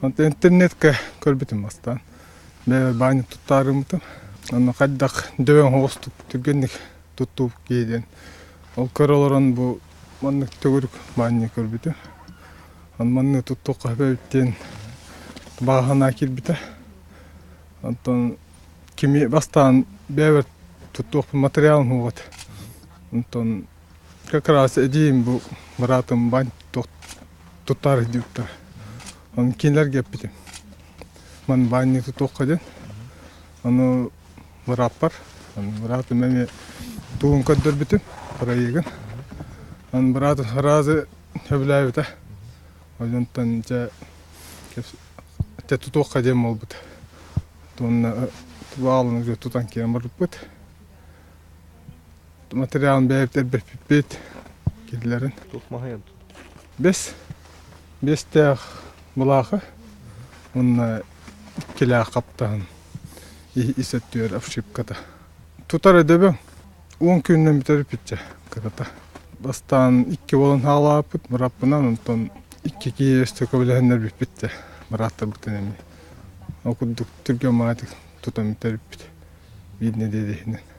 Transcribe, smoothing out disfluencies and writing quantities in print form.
Онтон интернетка көрбүтүм бастаан. Бэйэбэр баанньык туттаарыммытым. Онно хайдах дөбөҥ оҕустук түргэнник туттуу киһи диэн. Ол көрө олорон бу маннык төгүрүк баанньык көрбүтүм. Ону маннык туттуохха сөп эбит диэн баҕа санаа киирбитэ. Онтон кими бастаан бэйэбэр туттуохпун материалым суох этэ. Онтон как раз эдьиийим бу быраатым баанньык туттаары диэбиттэрэ. Ону кинилэргэ эппитим. Маны баанньык тутуохха диэн. Ону бырааппар, быраатым эмиэ тугун көрдөрбүтүм, проегын. Ону быраатым сразу сөбүлээбитэ. Онтон дьэ дьэ тутуохха диэн буолбута. Уонна баалын тутан киирэн барбыппыт. Материалын бэйэбит эрбэппиппит кинилэрин. Туох маһайан Бэс биэстээх былаахы уонна иккилээх хаптаһын ис өттүгэр обшивката. Тутар өдөбөҥ 10 күнүнэн бүтэрбиппит кырата. Бастаан икки буолан хаалааппыт быраппынан, онтон икки киһи өстө көбүлэһэннэр бүппүт да бырааттарбытын эмиэ. Ол курдук түргэн маатык тутан бүтэрбиппит биир нэдиэлэ иһинэн.